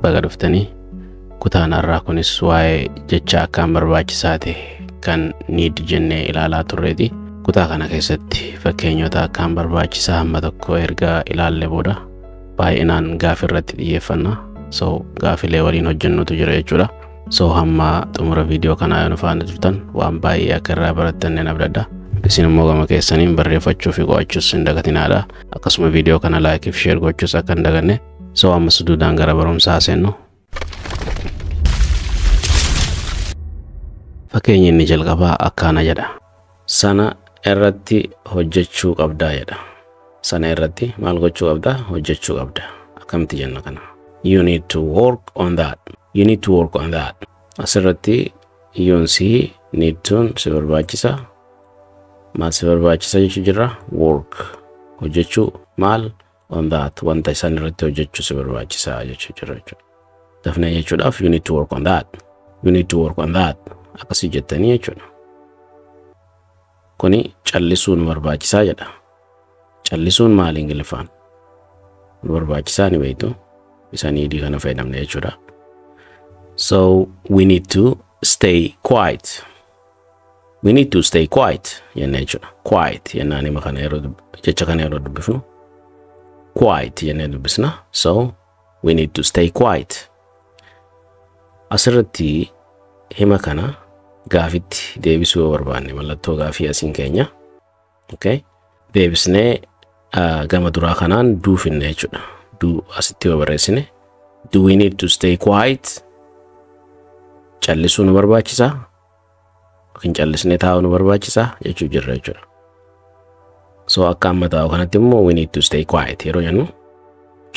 Baga dhuftanii. Kutaan har'aa kunis waa'ee jecha akkaan barbaachisaa ta'e kan need jennee ilaalaa turreeti. Kutaa kana keessatti fakkeenyota akkaan barbaachisaa hamma tokko erga ilaalle booda baay'inaan gaafii irratti xiyyeeffanna. So gaafilee waliin hojjennutu jira jechuudha. So hamma xumura viidiyoo kanaa yoo nu faana turtan waan baay'ee akka irraa barattan nan abdadha. Isin immoo gama keessaniin barreeffachuu fi qo'achuus hin dagatinaadha. Akkasuma viidiyoo kana like fi share gochuus akka hin daganne. So amma suduudaan gara barumsaa seennu. Fakkeenyi inni jalqabaa akkaana jedha. Sana irratti hojjechuu qabdaa jedha. Sana irratti maal gochuu qabdaa? Hojjechuu qabda. Akkamitti jenna kana? You need to work on that. You need to work on that. Asirratti yoon si need to'n si barbaachisa. Maal si barbaachisa jechuu jirra? Work. Hojjechuu maal? On that. Wanta isaan irratti hojjechuu si barbaachisa jechuu jirra jechuudha. Dafnee jechuudhaaf you need to work on that. You need to work on that. Akkasii jettanii jechuudha. Kuni callisuu nu barbaachisaa jedha. Callisuun maali Ingiliffaan? Nu barbaachisaa ni beektu. Isa need kana fayyadamne jechuudha. So we need to stay quiet. We need to stay quiet jennee jechuudha. Quiet jennaan hima kana yeroo jecha kana yeroo dubbifnu quiet jennee dubbisna. So we need to stay quiet. Asirratti hima kana gaafitti deebisuu yoo barbaanne mallattoo gaafii asiin keenya. Okay? Deebisnee gama duraa kanaan do finne jechuudha. Do asitti yoo barreessine, do we need to stay quiet? Callisuu nu barbaachisaa? Yookiin callisnee taa'uu nu barbaachisaa jechuu jirra jechuudha. So akka amma taa'u kanatti immoo we need to stay quiet yeroo jennu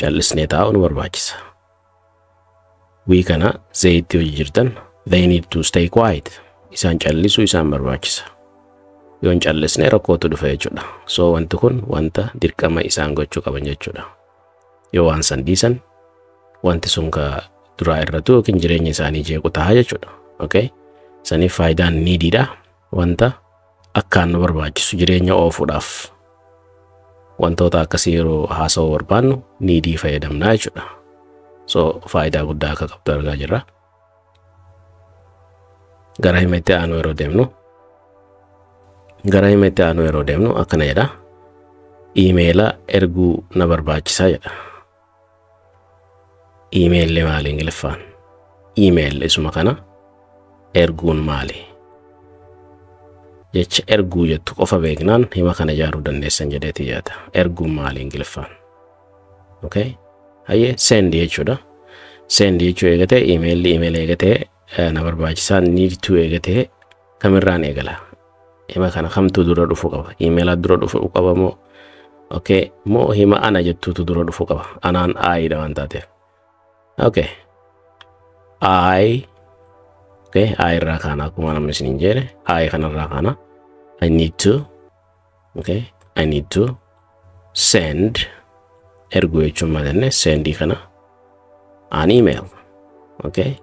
callisnee taa'uu nu barbaachisa. We kana they itti hojii jirtan, they need to stay quiet. Isaan callisuu isaan barbaachisa. Yoo hin callisne rakkootu dhufa jechuudha. So wanti kun wanta dirqama isaan gochuu qaban jechuudha. Yoo waan san dhiisan wanti sun ka duraa irratu yookiin jireenya isaanii jeequ ta'a jechuudha. Okay? Saniif faayidaan neediidha. Wanta akkaan nu barbaachisu jireenya oofuudhaaf wantoota akkasii yeroo haasawuu barbaannu needii fayyadamnaa jechuudha. So faayidaa guddaa akka qabdu argaa jirra. Gara hima itti aanu yeroo deemnu, gara hima itti aanu yeroo deemnu akkana jedha. Iimeela erguu na barbaachisaa jedha. Iimeelli maali Ingiliffaan? Iimeel isuma kana erguun maali? Jecha erguu jettu qofa beeknaan hima kana ijaaruu dandeessan jedheeti yaada. Erguun maali Ingiliffaan? Okay? Hayyee, send jechuudha. Send jechuu eegatee iimeelli iimeela eegatee na barbaachisaa need to eegatee kamirraan eegala? Hima kana kamtu dura dhufuu qaba? Iimeela dura dhufuu qaba moo? Okay, moo hima ana jettuutu dura dhufuu qaba? Anaan I dha waan taateef. Okay. I, okay, I irraa kaana akkuma namni isiniin jedhe I kanarraa kaana. I need to, okay, I need to send, erguu jechuun maal jenne? Sendii kana, an email. Okay,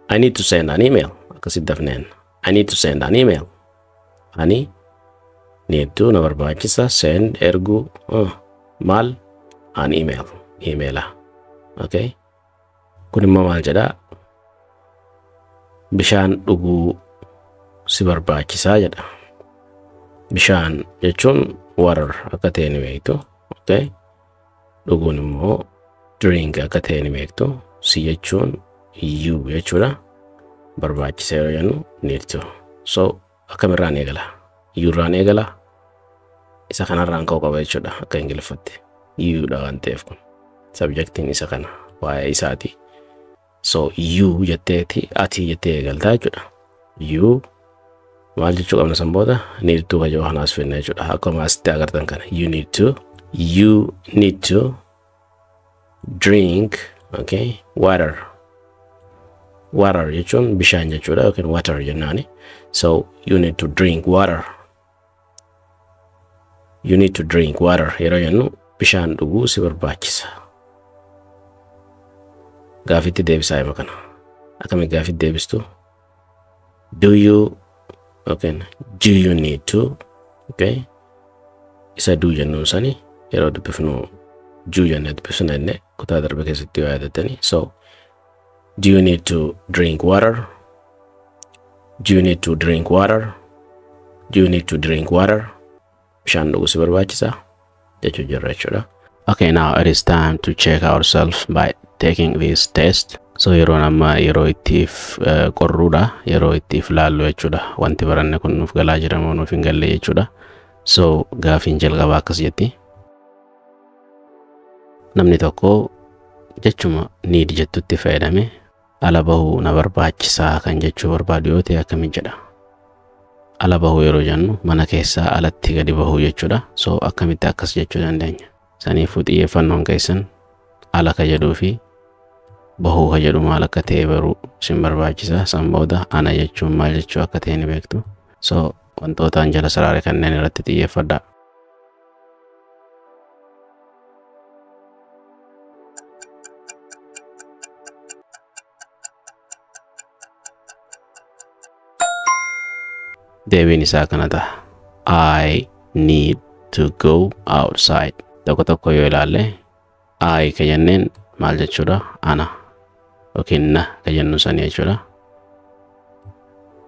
I need to send an email. Akkasitti dafneen. I need to send an email. Ani need to na barbaachisa, send erguu, maal? An email, emaila. Okay, kun immoo maal jedhaa? Bishaan dhuguu si barbaachisaa jedha. Bishaan jechuun water akka ta'e ni beektu. Okay, dhuguun immoo drink akka ta'e ni beektu. Si jechuun you jechuudha. Barbaachisa yeroo jennu need to. So akkamirraan eegala? You irraan eegala? Isa kanarraan ka'uu qaba jechuudha akka Ingiliffatti. You dha waan ta'eef kun. Subjectiin isa kana waa'ee isaati. So you jetteeti ati jettee eegaltaa jechuudha. You maal jechuu qabna san booda? Need to kajoo kanaas finna jechuudha. Akkuma asitti agartan kana you need to, you need to drink, okay, water. Water jechuun bishaan jechuudha yookiin water jennaani. So you need to drink water. You need to drink water yeroo jennu bishaan dhuguu si barbaachisa. Gaafitti deebisaa hima kana. Akkami gaafitti deebistu? Do you, okay, do you need to, okay, isa do jennuun sani yeroo dubbifnu juu jennee dubbifna jenne kutaa darbe keessatti yoo yaadattani. So Do you need to drink water? Do you need to drink water? Do you need to drink water? Bishaan dhuguu si barbaachisaa jechuu jirra jechuudha. Okay, now it is time to check ourselves by taking this test. So yeroon amma yeroo ittiif qorruudha, yeroo ittiif laallu jechuudha. Wanti baranne kun nuuf galaa jira moo nuuf hin galle jechuudha. So gaafiin jalqabaa akkas jetti. Namni tokko jechuma need jettutti fayyadame ala bahuu na barbaachisaa kan jechuu barbaadu yoo ta'e akkamiin jedha. Ala bahuu yeroo jennu mana keessaa alatti gadi bahuu jechuudha. So akkamitti akkas jechuu dandeenya? Saniifuu xiyyeeffannoon keessan ala ka jedhuu fi bahuu ka jedhu maal akka ta'e baruu isin barbaachisa. San booda ana jechuun maal jechuu akka ta'e ni beektu. So wantootaan jala saraare kanneen irratti xiyyeeffadhaa. Deebiin isaa kana ta'a. I need to go outside. Tokko tokko yoo ilaalle I ka jenneen maal jechuudha? Ana yookiin na ka jennu sani jechuudha.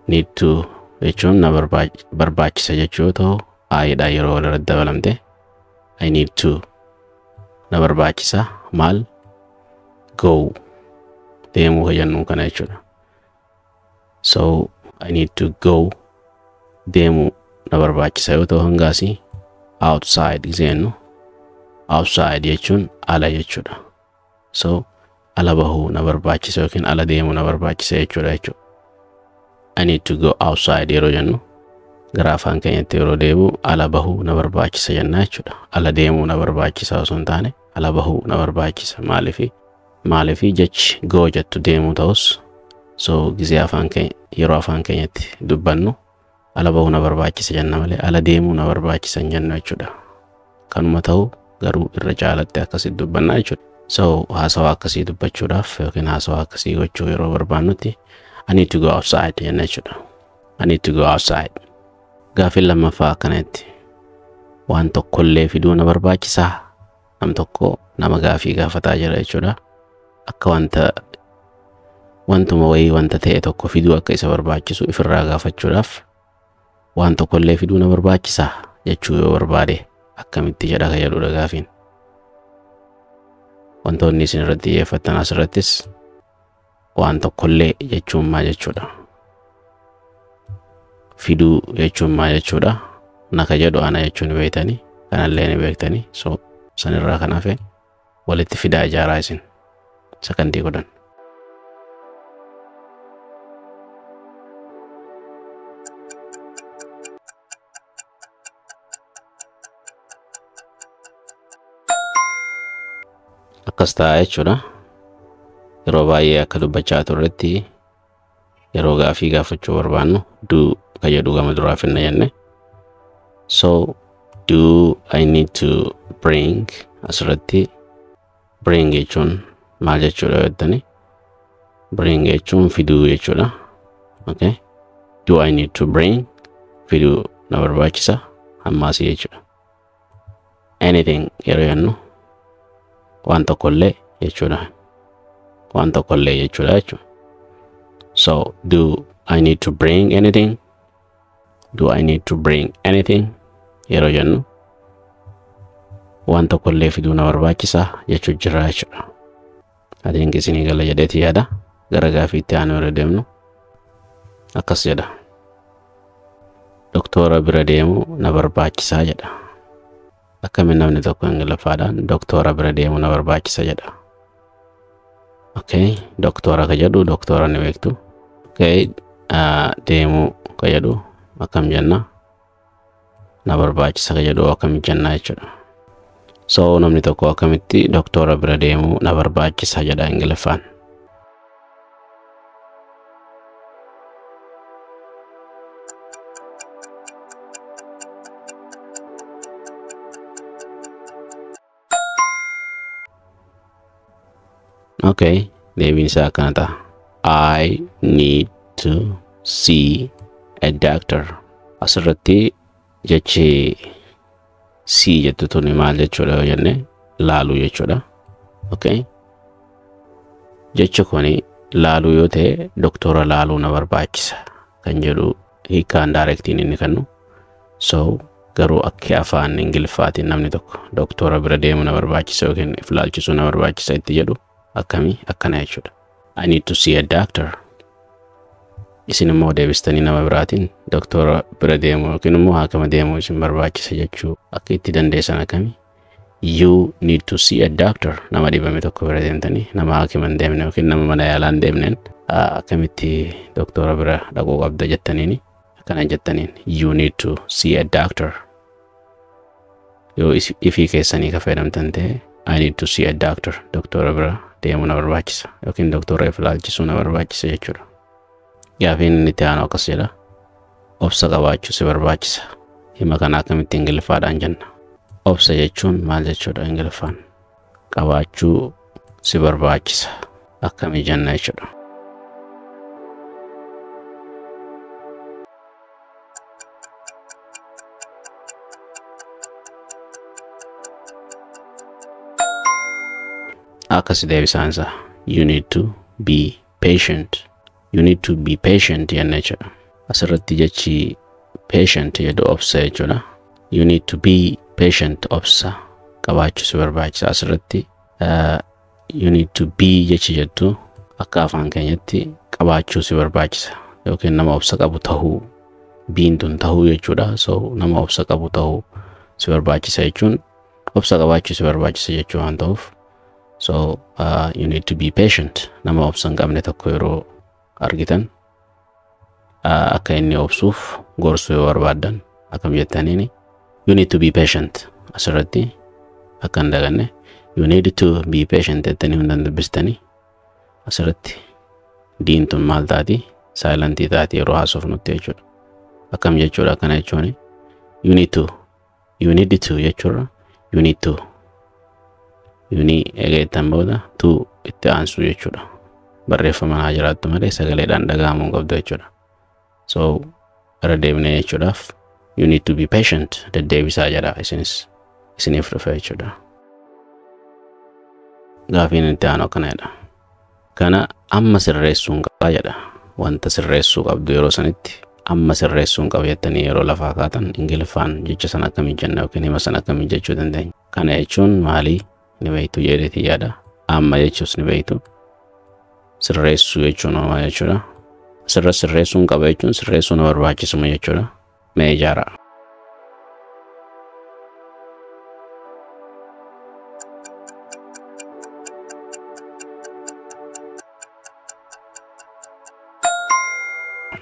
Need to jechuun na barbaachisa jechuu yoo ta'u I dha yeroo walirratti dabalamte I need to na barbaachisa maal go deemuu ka jennu kana jechuudha. So I need to go deemuu na barbaachisa yoo ta'u hangaasii outside jennu outside jechuun ala jechuudha. So ala bahuu na barbaachisa yookiin ala deemuu na barbaachisa jechuudha jechuudha. I need to go outside yeroo jennu gara afaan keenyatti yeroo deebi'u ala bahuu na barbaachisa jenna jechuudha. Ala deemuu na barbaachisa osoo hin taane ala bahuu na barbaachisa. Maaliifi jechi go jettu deemuu ta'us so gizee afaan keenya yeroo afaan keenyatti dubbannu ala bahuu na barbaachisa jenna malee ala deemuu na barbaachisa hin jennu jechuudha. Kanuma ta'u garuu irra caalatti akkasitti dubbanna jechuudha. So haasawaa akkasii dubbachuudhaaf yookiin haasawaa akkasii gochuu yeroo barbaannutti I need to go outside jenna jechuudha. I need to go outside. Gaaffiin lammaffaa akkanatti waan tokkollee fiduu na barbaachisaa? Nam tokko nama gaafii gaafataa jira jechuudha. Akka wanta wantuma wayii wanta ta'e tokko fiduu akka isa barbaachisu ifirraa gaafachuudhaaf waan tokkollee fiduu na barbaachisaa jechuu yoo barbaade akkamitti jedha ka jedhudha gaafiin. Wantoonni isin irratti xiyyeeffattan asirrattis waan tokkollee jechuun maal jechuudha? Fiduu jechuun maal jechuudha? Na ka jedhu ana jechuun ni beektanii kanallee ni beektanii so sanirraa kan hafe walitti fidaa ijaaraa isin sakandii godhan. Akkas ta'a jechuudha. Yeroo baay'ee akka dubbachaa turretti yeroo gaafii gaafachuu barbaannu do ka jedhu gama duraa finna jenne. So do I need to bring asirratti bring jechuun maal jechuudha jettani? Bring jechuun fiduu jechuudha. Okay. Do I need to bring fiduu na barbaachisa ammaasii jechuudha. Anything yeroo jennu waan tokkollee jechuudha. Waan tokkollee jechuudha jechuudha. So do I need to bring anything? Do I need to bring anything? Yeroo jennu waan tokkollee fiduu na barbaachisa jechuu jira jechuudha. Adiin isinii gala jedheeti yaada. Gara gaafiitti aanu yeroo deemnu akkas jedha. Doktora bira deemuu na barbaachisaa jedha. Akkamiin namni tokko Ingiliffaadhaan doktora bira deemuu na barbaachisa jedha. Okay, doktora ka jedhu doktora ni beektu. Okay, deemuu ka jedhu akkam jenna? Na barbaachisa ka jedhu akkam jenna jechuudha. So namni tokko akkamitti doktora bira deemuu na barbaachisa jedha Ingiliffaan. Okay, deebiin isaa akkana ta'a. I need to see a doctor. Asirratti jechi see jettu tuni maal jechuudha yoo jenne laaluu jechuudha. Okay. Jechi kuni Laaluu yoo ta'e doktora laaluu na barbaachisa kan jedhu hiikkaan directiin inni kennu. So garuu akka afaan Ingiliffaatiin namni tokko doktora bira deemuu na barbaachisa yookiin if laalchisuu na barbaachisa itti jedhu akkamii akkana jechuudha. I need to see a doctor. Isin immoo deebistanii nama biraatiin doktora bira deemuu yookiin immoo haakima deemuu isin barbaachisa jechuu akka itti dandeessan akkamii? You need to see a doctor. Nama dhibame tokko bira deemtanii nama haakima hin deemne yookiin nama mana yaalaa hin deemneen akkamitti doktora bira dhaquu qabda jettaniini akkana jettaniin you need to see a doctor. Yoo ifii keessanii ka fayyadamtan ta'e I need to see a doctor. Doktora bira deemuu na barbaachisa yookiin doktora if laalchisuu na barbaachisa jechuudha. Gaafiin inni itti aanu akkas jedha. Obsa qabaachuu si barbaachisa. Hima kana akkamitti Ingiliffaadhaan jenna? Obsa jechuun maal jechuudha Ingiliffaan? Qabaachuu si barbaachisa. Akkamii jenna jechuudha. Akkas deebisaan isaa. You need to be patient. You need to be patient jenna jechuudha. Asirratti jechi patient jedhu obsa jechuudha. You need to be patient, obsa qabaachuu si barbaachisa. Asirratti you need to be jechi jettu akka afaan keenyatti qabaachuu si barbaachisa yookiin nama obsa qabu tahuu, be'n tun tahuu jechuudha. So nama obsa qabu tahuu si barbaachisa jechuun obsa qabaachuu si barbaachisa jechuu waan ta'uuf, so you need to be patient. Nama obsa hin qabne tokko yeroo argitan akka inni obsuuf gorsuu yoo barbaaddan akkam jettaniini? You need to be patient. Asirratti akka hin daganne you need to be patient jettanii hundan dubbistanii asirratti D'n tun maal taati? Silentii taati yeroo haasofnutti jechuudha. Akkam jechuudha akkana jechuun you need to, you need to jechuudha. You need to, you need eega booda to itti aansuu jechuudha. Barreeffama haa jiraattu malee sagaleedhaan dhaga'amuu hin qabdu jechuudha. So irra deebinee jechuudhaaf you need to be patient deddeebisaa jedha, isinis isiniif dhufe jechuudha. Gaafiin itti aanu akkana jedha. Kana amma sirreessuun qabaa jedha. Wanta sirreessuu qabdu yeroo sanitti amma sirreessuun qaba jettanii yeroo lafaa kaatan Ingiliffaan jecha sana akkamii jenna yookiin hima sana akkamii jechuu dandeenya? Kana jechuun maalii ni beektu jedheetii yaada. Amma jechuus ni beektu. Sirreessuu jechuun maal jechuudha? Asirra sirreessuun qaba jechuun sirreessuu na barbaachisuma jechuudha. Mee ijaaraa.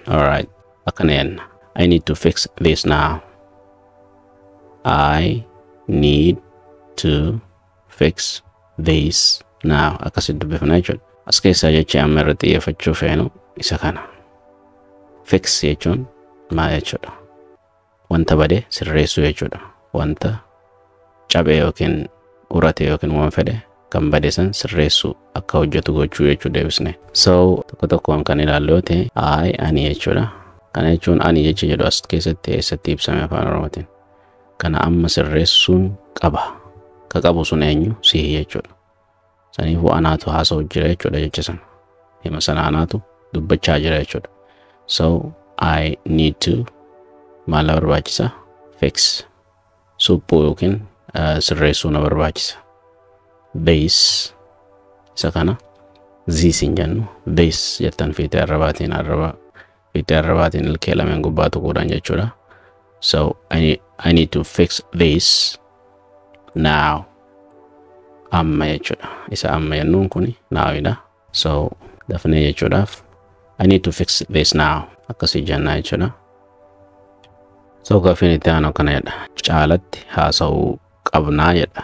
Alright, akkana jenna. I need to fix this now. I need to fix this now. Akkasitti dubbifna jechuudha. As keessaa jechi amma irratti xiyyeeffachuu feenu isa kana. Fix jechuun maal jechuudha? Wanta bade sirreessuu jechuudha. Wanta cabe yookiin urate yookiin waan fedhe kan bade san sirreessuu, akka hojjetu gochuu jechuu deebisne. So tokko tokkoon kan ilaallu yoo ta'e, I ani jechuudha. Kana jechuun ani jechi jedhu as keessatti eessatti ibsame afaan Oromootiin? Kana amma sirreessuun qaba. Ka qabu sun eenyu? Sihi jechuudha. Saniifuu anaatu haasa'u jira jechuudha jecha sana. Hima sana anaatu dubbachaa jira jechuudha. So I need to maal na barbaachisa? Fix. Suphuu yookiin sirreessuu na barbaachisa. This isa kana this hin jennu, this jettan fiixee arrabaatiin, arraba fiixee arrabaatiin ilkee lameen gubbaa tuquudhaan jechuudha. So I need to fix this now. Amma jechuudha. Isa amma jennuun kun nowidha. So dafnee jechuudhaaf I need to fix this now. Akkasii jennaa jechuudha. So gaafiin itti aanu akkana jedha. Caalatti haasa'uu qabnaa jedha.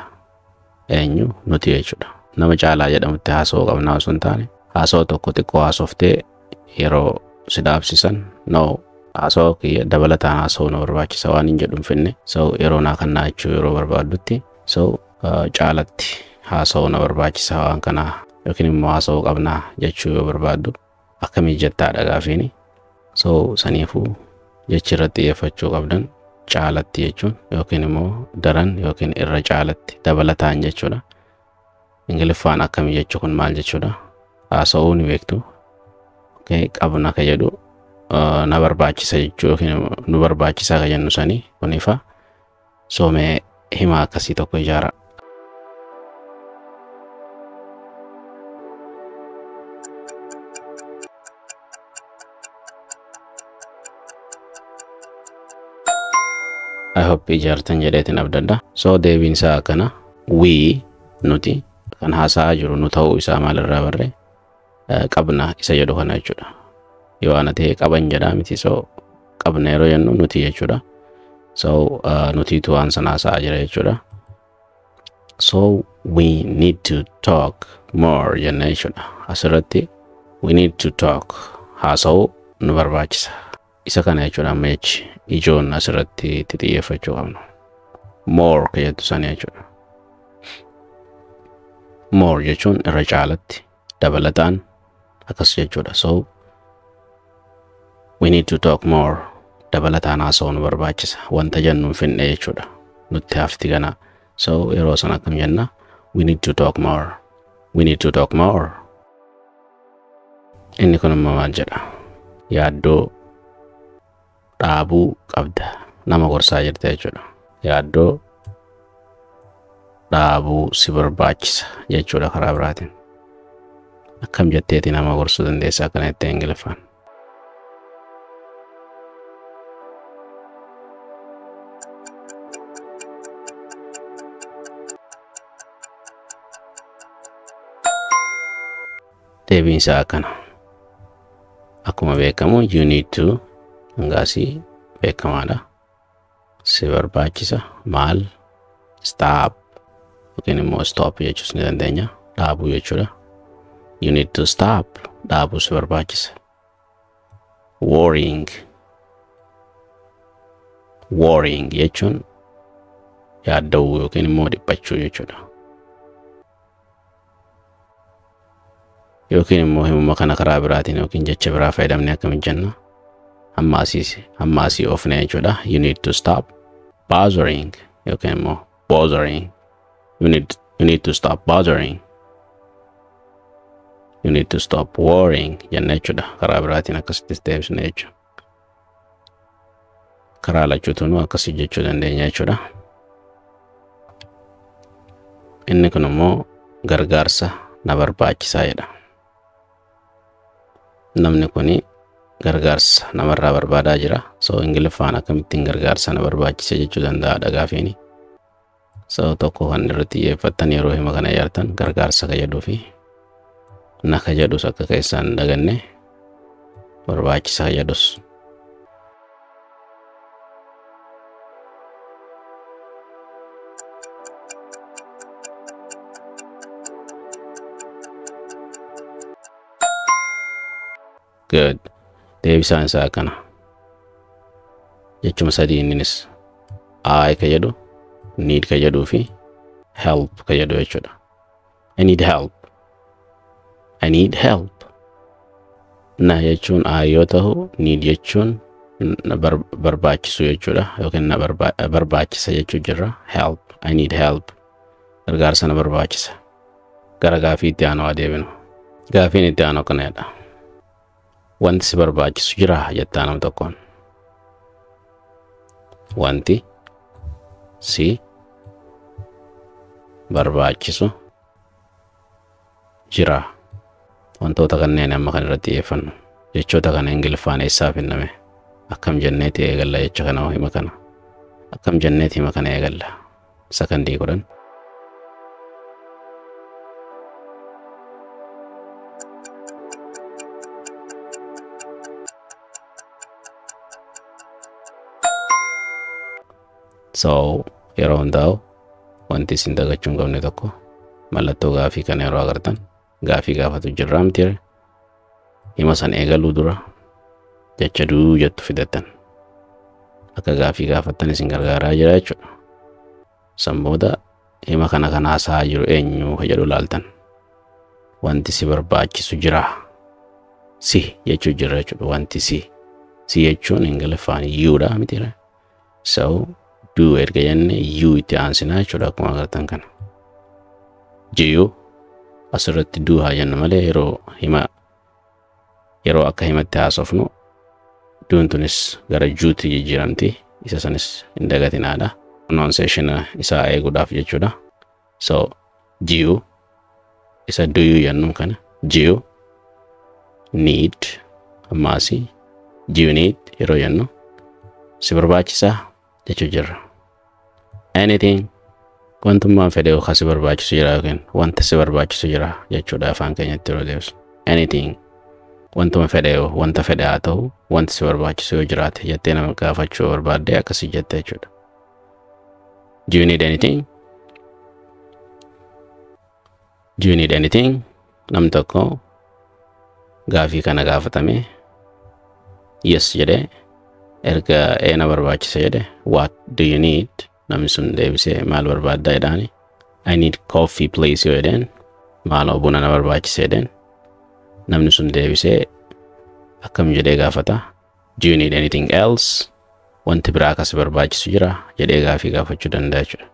Eenyu? Nuti jechuudha. Nama Caalaa jedhamutti haasa'uu qabnaa osoo hin taane, haasa'uu tokko xiqqoo haasoftee yeroo si dhaabsisan, no, haasa'uu kiyya dabalataan haasa'uu na barbaachisa, waan hin jedhu hin finne, so yeroo naa kannaa jechuu yeroo barbaaddutti, so caalatti haasa'uu na barbaachisa waan kanaa yookiin immoo haasa'uu qabnaa jechuu yoo barbaaddu akkamii jettaadha gaafiini. So saniifuu jechi irratti xiyyeeffachuu qabdan caalatti jechuun yookiin immoo daran yookiin irra caalatti, dabalataan jechuudha. Ingiliffaan akkamii jechuu, kun maal jechuudha? Haasa'uu ni beektu. Okay, qabna ka jedhu na barbaachisa jechuu yookiin nu barbaachisaa ka jennu sanii kun ifa. So mee hima akkasii tokko ijaara. I hope ijaartan jedheetiin abdadha. So deebiin isaa akkana. We, nuti, kan haasa'aa jiru nu ta'uu isaa maalirraa barree qabna isa jedhu kana jechuudha. Yoo ana ta'e qaban jedhaa miti, so qabna yeroo jennu nuti jechuudha. So nutiitu waan sana haasa'aa jira jechuudha. So we need to talk more jenna jechuudha. Asirratti we need to talk, haasa'uu nu barbaachisa. Isa kana jechuudha amma jechi ijoon asirratti itti xiyyeeffachuu qabnu. More ka jettu sana jechuudha. More jechuun irra caalatti, dabalataan akkas jechuudha. So we need to talk more, dabalataan haasa'uu nu barbaachisa. Wanta jennu hin finne jechuudha. Nutti hafti kana. So yeroo sana akkam jenna? We need to talk more. We need to talk more. Inni kun immoo maal jedha? Yaaddoo dhaabuu qabda. Nama gorsaa jirta jechuudha. Yaaddoo dhaabuu si barbaachisa jechuudha karaa biraatiin. Akkam jetteeti nama gorsuu dandeessa akkana jettee Ingiliffaan? Deebiin isaa akkana. Akkuma beekamu you need to hangaasii beekamaadha. Si barbaachisa maal? Stop yookiin immoo stop jechuus ni dandeenya. Dhaabuu jechuudha. You need to stop, dhaabuu si barbaachisa. Worrying. Worrying jechuun yaadda'uu yookiin immoo dhiphachuu jechuudha. Yookiin immoo himuma kana karaa biraatiin yookiin jecha biraa fayyadamnee akkamiin jenna? Hamma asii oofne jechuudha. You need to stop bothering yookiin immoo bothering. You need to stop bothering. You need to stop worrying jenna jechuudha. Karaa biraatiin akkasittis deebisne jechuudha. Karaa lachuutunuu akkasii jechuu dandeenya jechuudha. Inni kun immoo gargaarsa na barbaachisaa jedha. Namni kuni gargaarsa namarraa barbaadaa jira. So Ingiliffaan akkamittiin gargaarsa na barbaachisa jechuu danda'a gaafiini. So tokko kan irratti xiyyeeffattan yeroo hima kana ijaartan gargaarsa ka jedhuu fi na ka jedhus akka keessaan hin daganne, barbaachisa ka jedhus. Good. Deebisaan isaa akkana. Jechuma sadii inninis. I ka jedhu, need ka jedhuu fi help ka jedhu jechuudha. I need help. I need help. Na jechuun I yoo ta'u, need jechuun na barbaachisu jechuudha yookiin na barbaachisa jechuu jirra. Help. I need help. Gargaarsa na barbaachisa. Gara gaafii itti aanu adeeminu. Gaafiin itti aanu akkana jedha. Wanti si barbaachisu jira jettaa nam tokkoon. Wanti si barbaachisu jira. Wantoota kanneen amma kan irratti xiyyeeffannu. Jechoota kana Ingiliffaan eessaa finname? Akkam jenneeti eegalla jecha kana, hima kana? Akkam jenneeti hima kana eegalla? Sakandii 10. So yeroo hundaa'u wanti isin dagachuu hin qabne tokko mallattoo gaafii kana yeroo agartan gaafii gaafatu jirraa miti, hima san eegaluu dura jecha do jettu fidattan akka gaafii gaafattan isin gargaaraa jira jechuudha. San booda hima kana kan haasa'aa jiru eenyu ka jedhu laaltan. Wanti si barbaachisu jira. Si jechuu jira jechuudha. Wanti si. Si jechuun Ingiliffaan you dha miti. So do erga jenne you itti aansinaa jechuudha akkuma agartan kana. Do you asirratti do haa jennu malee yeroo hima Yeroo akka himatti haasofnu do'n tunis gara juutti jijjiiramti. Isa sanis hin dagatinaadha. Pronunciation isaa eeguudhaaf jechuudha. So do you, isa do you jennuun kana, do you need, ammaasii do you need yeroo jennu si barbaachisaa jechuu jirra. Anything, wantummaan fedhe yookaan si barbaachisu jira yookiin wanta si barbaachisu jira jechuudha afaan keenyatti yeroo deebisu. Anything, wantuma fedhe yoo wanta fedhe haa ta'u, wanti si barbaachisu yoo jiraate jettee nama gaafachuu barbaadde akkasii jette jechuudha. Do you need anything? Do you need anything? Namni tokko gaafii kana gaafatame yes jedhee, erga ee na barbaachisa jedhe, what do you need? Namni sun deebisee maal barbaaddaa jedhaani. I need coffee, please yoo jedheen, maaloo buna na barbaachisa jedheen, namni sun deebisee akkam jedhee gaafata? Do you need anything else? Wanti biraa akkas barbaachisu jira jedhee gaafii gaafachuu danda'a jechuudha.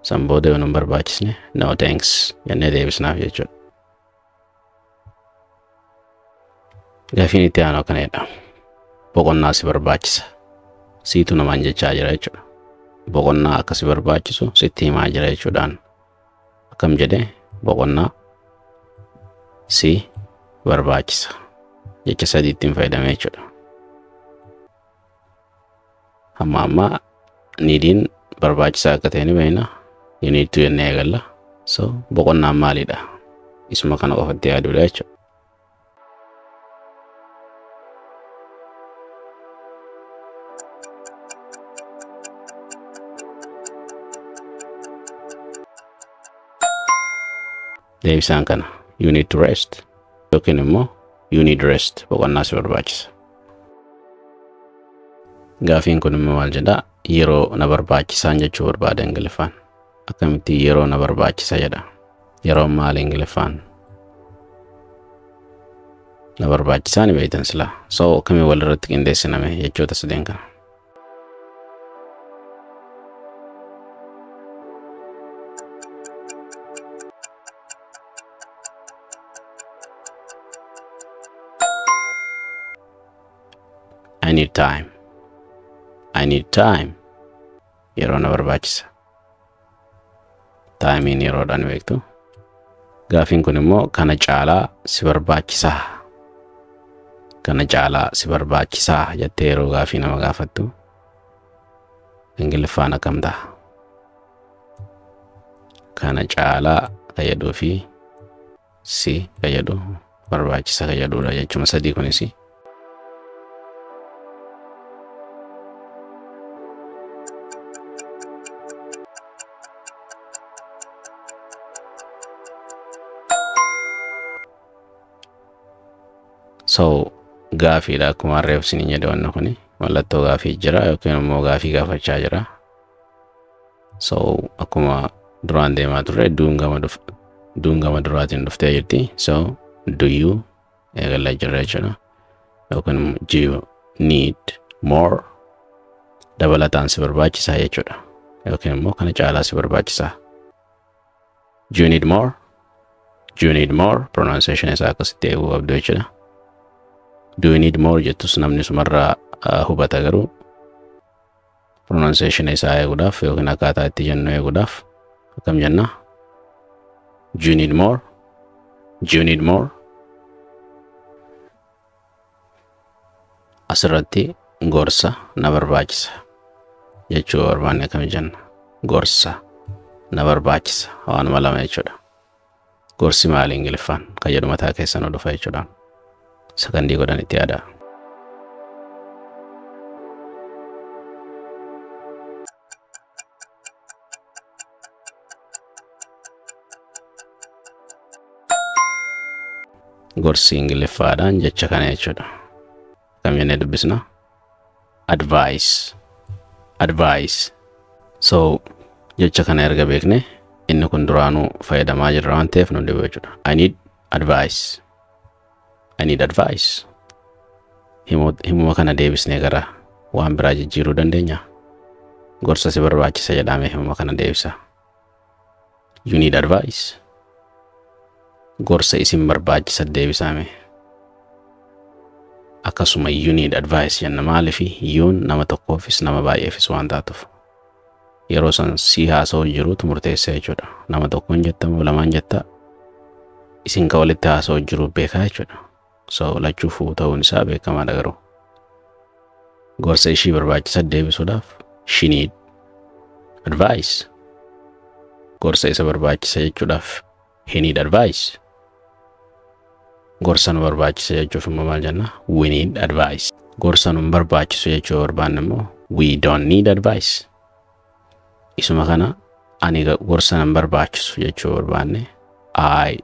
San booda yoo nu barbaachisne no thanks jennee deebisnaaf jechuudha. Gaafiin itti aanu akkana jedha. Boqonnaa si barbaachisa. Siitu namaan jechaa jira jechuudha. Boqonnaa akka si barbaachisu sitti himaa jira jechuudhaan. Akkam jedhee? Boqonnaa si barbaachisa. Jecha sadii ittiin fayyadamee jechuudha. Hamma ammaa neediin barbaachisaa akka ta'e ni beekna. You need to jennee eegalla. So boqonnaan maalidha? Isuma kana qofatti yaaduudha jechuudha. Deebisaan kana, you need to rest yookiin immoo you need rest, boqonnaa si barbaachisa. Gaafiin kun immoo maal jedhaa? Yeroo na barbaachisaan jechuu barbaada Ingiliffaan. Akkamitti yeroo na barbaachisa jedha? Yeroon maali Ingiliffaan? Na barbaachisaa ni beektan silaa. So akkamii walirratti qindeessiname jechoota sadeen kana? I need time. I need time. Yeroo na barbaachisa. Timeiin yeroodhaan beektu. Gaafiin kun immoo kana caalaa si barbaachisaa. Kana caalaa si barbaachisaa jettee yeroo gaafii nama gaafattu Ingiliffaan akkam ta'a? Kana caalaa ka jedhuu fi si ka jedhu barbaachisa ka jedhudha jechuma sadii kunis. So gaafiidha, akkuma harreef isiniin jedhe, wanni kuni mallattoo gaafii jira yookiin immoo gaafii gaafachaa jira. So akkuma duraan deemaa turre do'n gama duraatiin dhuftee jirti. So do you eegallaa jirra jechuudha. Yookiin immoo do you need more, dabalataan si barbaachisaa jechuudha. Yookiin immoo kana caalaa si barbaachisaa. Do you need more? Do you need more? Pronunciation isaa akkasitti eeguu qabdu jechuudha. Do you need more jettus namni sumarraa hubata, garuu pronunciation isaa eeguudhaaf yookiin akkaataa itti jennu eeguudhaaf akkam jenna? Do you need more? Do you need more? Asirratti gorsa na barbaachisa jechuu barbaanne akkam jenna? Gorsa na barbaachisa, waanuma lama jechuudha. Gorsi maali Ingiliffaan kan jedhu mataa keessan dhufa jechuudha. Sakandii godhan itti yaadaa. Gorsi Ingiliffaadhaan jecha kana jechuudha. Akkam jennee dubbisna? Advice. Advice. So jecha kana erga beekne, inni kun duraanuu fayyadamaa jirra waan ta'eef nu dhibu jechuudha. I need advice. I need advice. Himuma kana deebisnee gara waan biraa jijjiiruu dandeenya. Gorsa si barbaachisa jedhamee himuma kana deebisa. You need advice. Gorsa isin barbaachisa deebisaame. Akkasuma you need advice jenna. Maaliif you'n nama tokkoofis nama baay'eefis waan taatuuf. Yeroo san si haasa'u jiruutu murteessa jechuudha. Nama tokkoon jetta moo lamaan jetta isin ka walitti haasa'u jiru beekaa jechuudha. So lachuufuu ta'uun isaa beekamaadha garuu. Gorsa ishii barbaachisa deebisuudhaaf she need advice. Gorsa isa barbaachisa jechuudhaaf he need advice. Gorsa nu barbaachisa jechuuf immoo maal jenna? We need advice. Gorsa nu hin barbaachisu jechuu barbaanne immoo we don't need advice. Isuma kana ani gorsa nan barbaachisu jechuu barbaanne I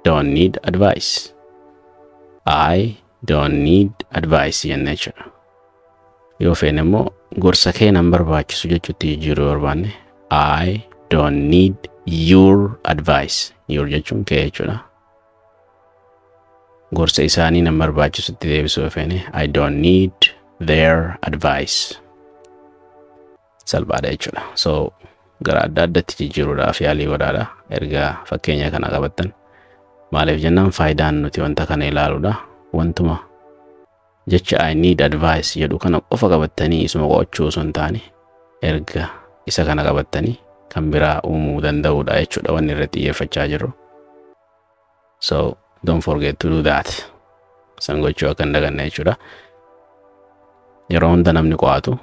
don't need advice. I don't need advice jenna jechuudha. Yoo feene immoo gorsa kee nan barbaachisu jechuutti jijjiiruu barbaanne I don't need your advice. Your jechuun kee jechuudha. Gorsa isaanii nan barbaachisutti deebisuu yoo feene I don't need their advice. Salphaadha jechuudha. So gara adda addatti jijjiiruudhaaf yaalii godhaadha. Erga fakkeenya kana qabattan maaliif jennaan faayidaan nuti wanta kana ilaaluudha. Wantuma jecha I need advice jedhu kana qofa qabattanii isuma qo'achuu osoo hin taane erga isa kana qabattanii kan biraa uumuu danda'uudha jechuudha wanni irratti xiyyeeffachaa jirru. So don't forget to do that. San gochuu akka hin daganne jechuudha. Yeroo hunda namni qo'atu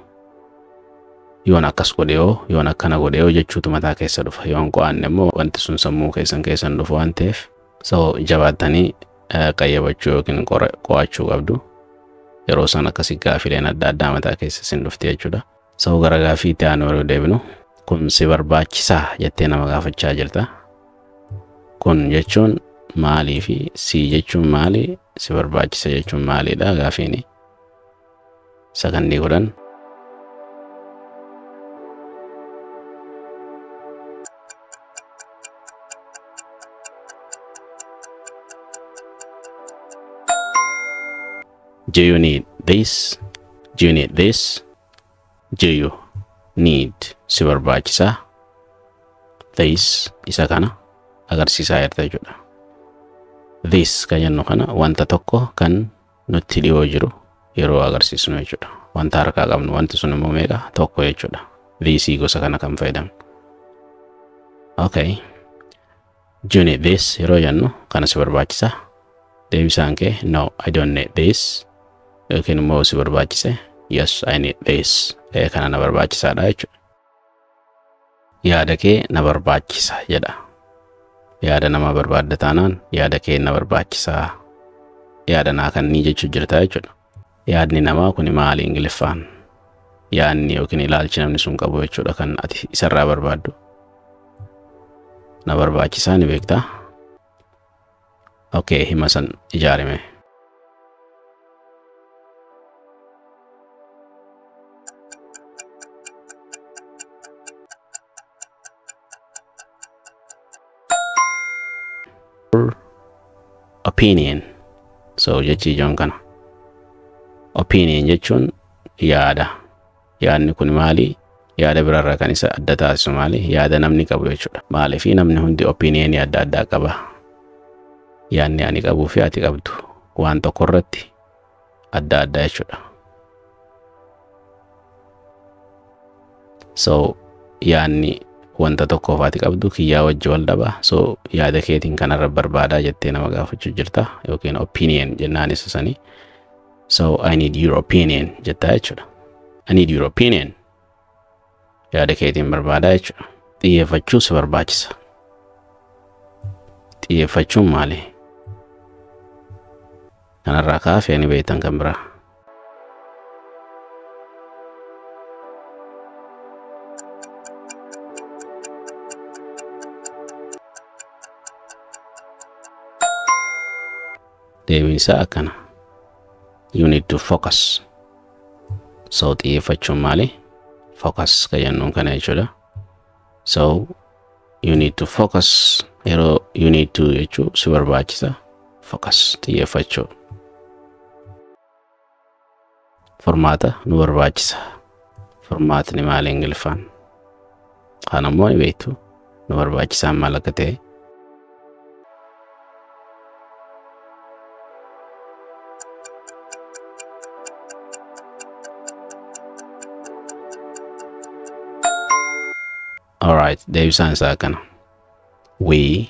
yoon akkas godhe yoo yoon akkana godhe yoo jechuutu mataa keessa dhufa. Yoon qo'anne immoo wanti sun sammuu keessan keessan dhufu waan ta'eef so jabaattanii qayyabachuu yookiin qo'achuu qabdu. Yeroo san akkasii gaafileen adda addaa mataa keessa isin dhufti jechuudha. So gara gaafii itti aanu yeroo deebinu kun si barbaachisaa jettee nama gaafachaa jirta. Kun jechuun maalii fi si jechuun maali, si barbaachisa jechuun maaliidha gaafiini. Sakandii 10. Do you need this? Do you need this? Do you need si barbaachisaa? This isa kana agarsiisaa jirta jechuudha. This kan jennu kana wanta tokko kan nutti dhiyoo jiru yeroo agarsiisnu jechuudha. Wanta harkaa qabnu wanti sun immoo meeqa tokko jechuudha. This gosa kana kan fayyadamnu. Okay. Do you need this yeroo jennu kana si barbaachisaa? Deebisaan kee no, I don't need this. Yookiin immoo si barbaachise yes, I need this. Kana na barbaachisaadha jechuudha. Yaada kee na barbaachisa jedha. Yaada nama barbaadda taanaan yaada kee na barbaachisaa. Yaada naa kannii jechuu jirta jechuudha. Yaadni namaa kuni maali Ingiliffaan? Yaadni yookiin ilaalchi namni sun qabu jechuudha kan ati isarraa barbaaddu. Na barbaachisaa ni beektaa? Okay, hima san ijaarime. Opinion. So jechi ijoon kana. Opinion jechuun yaada. Yaadni kun maali? Yaada biraarraa kan isa adda taasisu maali? Yaada namni qabu jechuudha. Maaliif namni hundi opinion adda addaa qaba. Yaadni ani qabuu fi ati qabdu waan tokko irratti adda adda jechuudha. So yaadni wanta tokkoof ati qabdu kiyyaa wajji wal dhaba. So yaada keetiin kanarra barbaadaa jettee nama gaafachuu jirta yookiin opinion jennaan isa sanii. So I need your opinion jettaa jechuudha. I need your opinion. Yaada keetiin barbaadaa jechuudha. Xiyyeeffachuu si barbaachisa. Xiyyeeffachuun maali? Kanarraa kaafee ni beektan kan biraa. Deebiin isaa akkana. You need to focus. So xiyyeeffachuun maali? Focus kan jennuun kana jechuudha. So you need to focus. Yeroo you need to jechuu si barbaachisa. Focus xiyyeeffachuu. Furmaata nu barbaachisa. Furmaatni maali Ingiliffaan? Kana immoo ni beektu. Nu barbaachisaan maal akka ta'e. Alright, deebisaan isaa akkana. We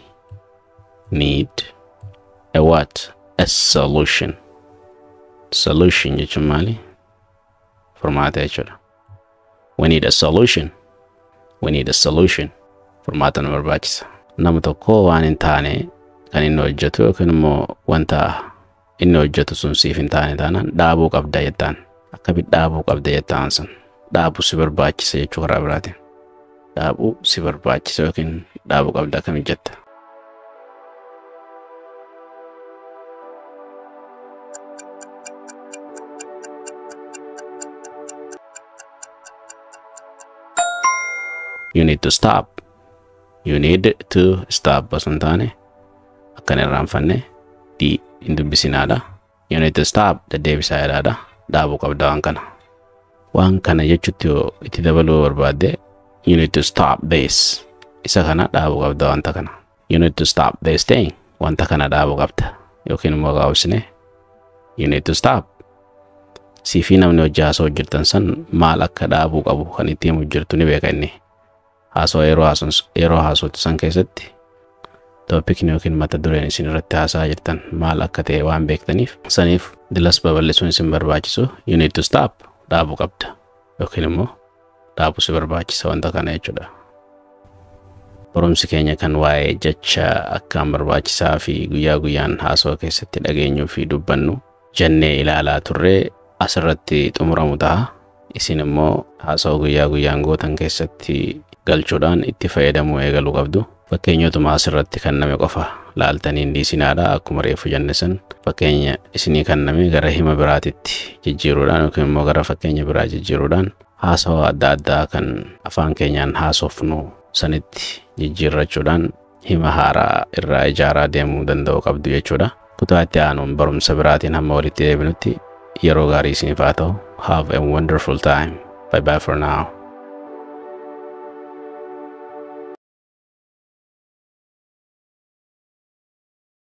need a what? A solution. Solution jechuun maali? Furmaata jechuudha. We need a solution. We need a solution. Furmaata nu barbaachisa. Nama tokko waan hin taane kan inni hojjetu yookiin immoo wanta inni hojjetu sun siif hin taane taanaan dhaabuu qabda jettaan. Akkamitti dhaabuu qabda jettaan sun? Dhaabuu si barbaachisa jechuu karaa biraatiin. Dhaabuu si barbaachisa yookiin dhaabuu qabda akkamitti jetta? You need to stop. You need to stop osoo hin taane akkan irraanfanne D hin dubbisinaadha. You need to stop deddeebisaa jedhaadha. Dhaabuu qabda waan kana. Waan kana jechutti yoo itti dabaluu barbaadde you need to stop this. Isa kana dhaabuu qabda wanta kana. You need to stop this thing. Wanta kana dhaabuu qabda. Yookiin immoo gabaabsine you need to stop. Siifii namni hojii haasa'u jirtan san maal akka dhaabuu qabu kan itti himu jirtu ni beeka inni. Haasawaa yeroo haasawtu san keessatti toopikni yookiin mata dureen isin irratti haasa'aa jirtan maal akka ta'e waan beektaniif saniif dilas babal'isuun isin barbaachisu you need to stop dhaabuu qabda yookiin immoo dhaabuu si barbaachisa wanta kana jechuudha. Barumsi keenya kan waa'ee jecha akkaan barbaachisaa fi guyyaa guyyaan haasawaa keessatti dhageenyuu fi dubbannu jennee ilaalaa turre asirratti xumuramu ta'a. Isin immoo haasawaa guyyaa guyyaan gootan keessatti galchuudhaan itti fayyadamuu eegaluu qabdu. Fakkeenyotuma asirratti kenname qofa laaltanii hin dhiisinaadha. Akkuma reefu jenne san fakkeenya isinii kenname gara hima biraatitti jijjiiruudhaan yookiin immoo gara fakkeenya biraa jijjiiruudhaan haasawaa adda addaa kan afaan keenyaan haasofnu sanitti jijjiirrachuudhaan hima haaraa irraa ijaaraa deemuu danda'uu qabdu jechuudha. Kutaa itti aanuun barumsa biraatiin hamma walitti deebinutti yeroo gaarii isiniif haa ta'u. Have a wonderful time. Bye bye for now.